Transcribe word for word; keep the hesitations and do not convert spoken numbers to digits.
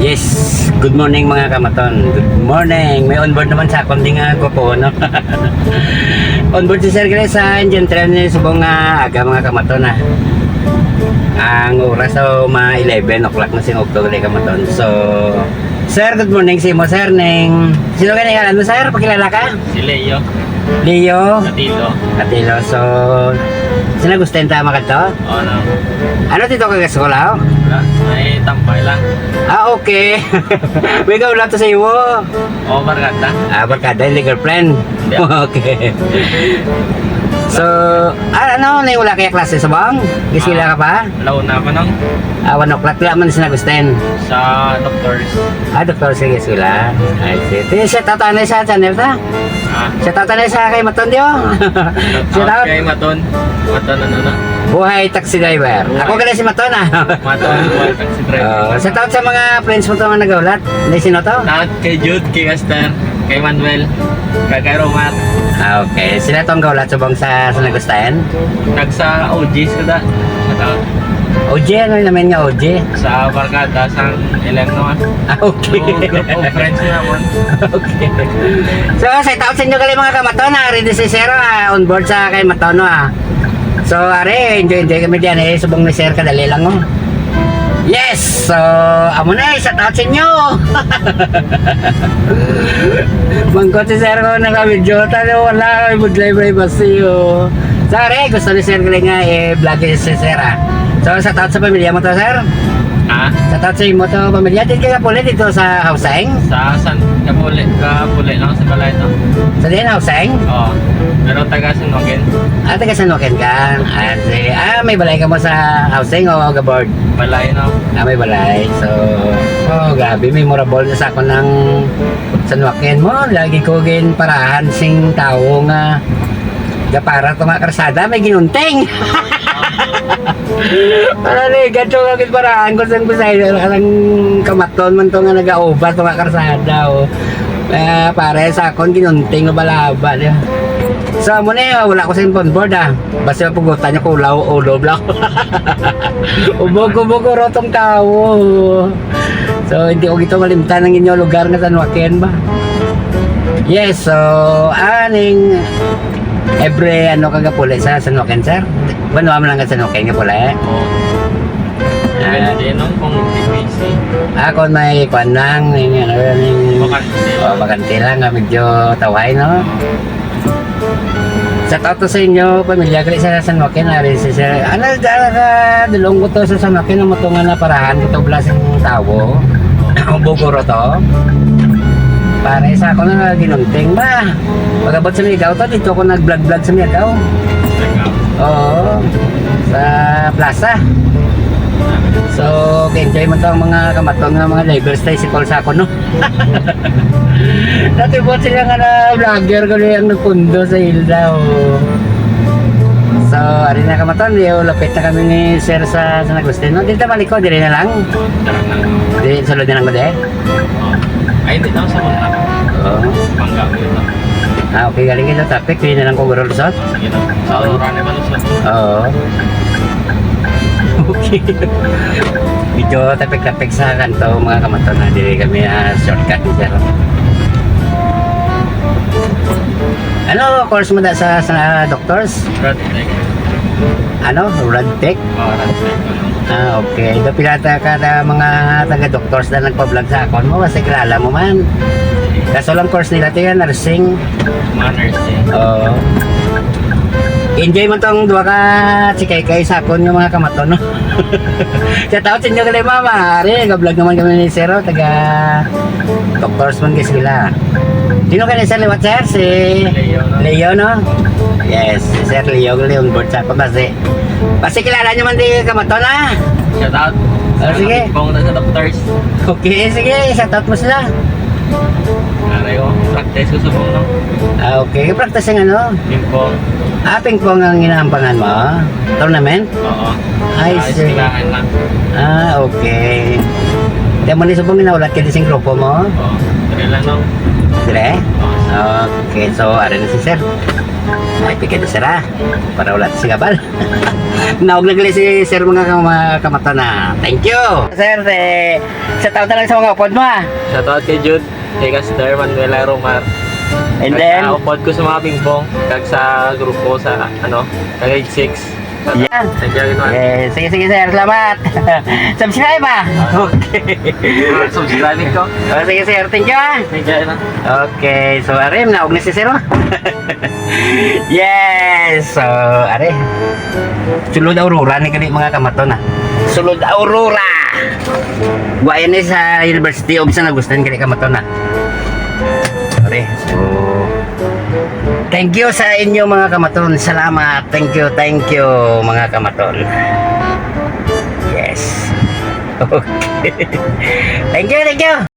Yes, good morning, mga kamaton. Good morning. May onboard naman sa akon di nga gwapo, no? Onboard si Sir Gre sa engine train ni subong nga aga, mga kamaton, ah. Ang oras daw mga eleven o'clock na sing ugto, mga kamaton. So, sir, good morning sa imo, sir. Ning, sino ka ngalan mo, sir? Pakilala ka? Si Leo. Leo? Atilo. Atilo. So, sinagusten ta makadto? Oo, no. Ano dito ka eskwela? Wala. May tambay lang. Ah, okay. May gaula to sa imo. Oo, barkada. Ah, barkada, yung girlfriend. Yeah. Okay. So, ah, ano, na wala kaya klase sa bang? Eskwela ka pa? Launa pa nang Ah, one o'clock lang man sinagusten. Sa doctors. Ah, doctor, sige, sila. Ay, sige. Shout out, ano, sa channel ta? Ah. Shout out, ano, sa kay Maton, di, oh. Shout out. Kay Maton. Maton, ano na? Buhay taxi driver. Buhay. Ako gali si Maton, ah. Maton, buhay taxi driver. Oh, shout out sa mga friends mo to nga nagaulat. Hindi, sino to? Shout out kay Jude, kay Esther, kay Manuel, kay, kay Romar. Ah, okay. Sila tong gaulat subong sa, sa nagusten? Nagsa O G sila. Shout out. O G, ano naman nga O G? Sa barkada, sang ilang naman. Ah, okay. So, group of friends naman. Okay. So, shout out sa inyo gali, mga kamaton, ah. Ready si Sir, ah, on board sa kay Matono, ah. So, are, enjoy, enjoy kami diyan, eh. Subong ni Sir, kadali lang, oh. Yes! So, amo na, eh, shout out sa inyo. Mangkot si Sir ko, naka-video. Talo, wala, may budlay, may basiyo. Sorry, gusto ni Sir gali nga, eh, vlog si Sir, ah. So, shout out sa pamilya mo to, Sir? Ha? Shout out sa imo to, pamilya. Di ka puli dito sa housing? Sa San, Kapuli, Kapuli lang sa balay to. Sa diin, housing? Oo. Pero taga San Joaquin. Ah, taga San Joaquin ka? Ah, sige. Ah, may balay ka mo sa housing o gaboard? Balay, no? Ah, may balay. So, oh, grabe, memorable sa ako ng San Joaquin mo. Lagi ko ginparahan sing tawo nga gapara to nga karsada, may ginunting. Para ni, ganito nga ginparahan ko sang Bisaya, ang kamaton man to nga nagaubat to nga karsada, oh. Ah, pare, sa akon, ginunting, balaba niya. So, amo ni, ah, wala ko sa phone board, ah. Basta mapugutan niyo ko, ulaw, ulob lang. Ubog-ubog ko rotong tawo. So, hindi ko gito malimtan ang inyo lugar nga San Joaquin ba? Yes, so, aning every, ano, kagapuli sa San Joaquin, sir? Banwa man lang ka San Joaquin nga puli? Oo. Ah. Depende nung kung busy. Ah, kung may kwan lang, yung, ano, yung, Bakante. Oh, bakante lang, ah, medyo tawhay, no? Oo. Shout out to sa inyo, pamilya, gali sa San Joaquin, ari si Sir. Ano, ah, dulong ko to sa San Joaquin, ang moto nga naparahan ko to, blasing tawo. Ang bugoro to. Pare, sa ako na ginunting ba? Pag-abot sa Miagao to, dito ako nag-vlog-vlog sa Miagao. Oo, sa plaza. So, enjoy mo to ang mga kamaton nga mga drivers tayo si Paul sa ako, no? Dati po sila nga na vlogger ko rin ang nagpundo sa Hilda, oh. So, ari na kamaton, yo, lapit na kami ni Sir sa San Agustin, no? Dito maliko, dire na lang. Tara na. Di, sulod na lang ko, de. Ay, hindi na sa mga. Oo. Pangga, yun lang. Ah, okay, galing kita traffic, dire na lang ko, guro, lusot. Sige na. Sa Aurora naman, lusot. Oo. Okay. Medyo tapik-tapik sa kanto, mga kamaton, na dili kami, ah, shortcut ni sir. Ano course mo na sa, sa doctors? Radtech. Ano? Radtech? Oh, Radtech. Ah, okay. Do pila ta ka na mga taga-doctors na nagpa-vlog sa akon mo, kasi kilala mo man. Kaso lang course nila, tiyan, nursing. Mga nursing. Oo. Enjoy man tong duha ka chikay-kay sa akon nga mga kamaton, no? Shout out sa inyo kay mama. Ari, nag-vlog naman kami ni Sir, oh, taga doctors man kay sila. Sino ka ni Sir liwat, sir? Si Leo, no? Leo, no? Yes, si Sir Leo, Leon Board sa pabase. Basi kilala nyo man di kamaton, ha? Shout out. Oh, sige. Panguna sa doctors. Okay, sige, shout out mo sila. Aray, oh, practice ko sa panguna. Ah, okay. Practice ang ano? Ping pong. Ah, ping pong ang inaampangan mo? Tournament? Oo. Ay, sir. Sa eskwelahan lang. Ah, okay. Kaya mo ni subong ginaulat ka di sing grupo mo? Oo. Dire lang, no? Dire? Oo. Okay, so, ari na si sir. Ay, pigay na, sir, ha? Para wala sa gabal. Naog na gali si sir, mga kam-, mga kamata na. Thank you. Sir, eh, sa taon na lang sa mga upod mo, ha? Shout out kay Jude, kay Caster, Manuela, Romar. And Kag then, sa upod ko sa mga pingpong, kag sa grupo sa, ano, sa grade six. Yeah. Thank you, everyone. Eh, sige, sige, sir. Salamat. Subscribe, ah. Okay. Subscribe ko. Oh, sige, sir. Thank you, ah. Thank you, everyone. Okay. So, are, naog na si sir, oh. Yes. So, are. Sulod Aurora ni kani, mga kamaton, ah. Sulod Aurora. Guwayan ni sa University of San Agustin kani, kamaton, ah. Are. So, thank you sa inyo, mga kamaton. Salamat. Thank you, thank you, mga kamaton. Yes. Okay. Thank you, thank you.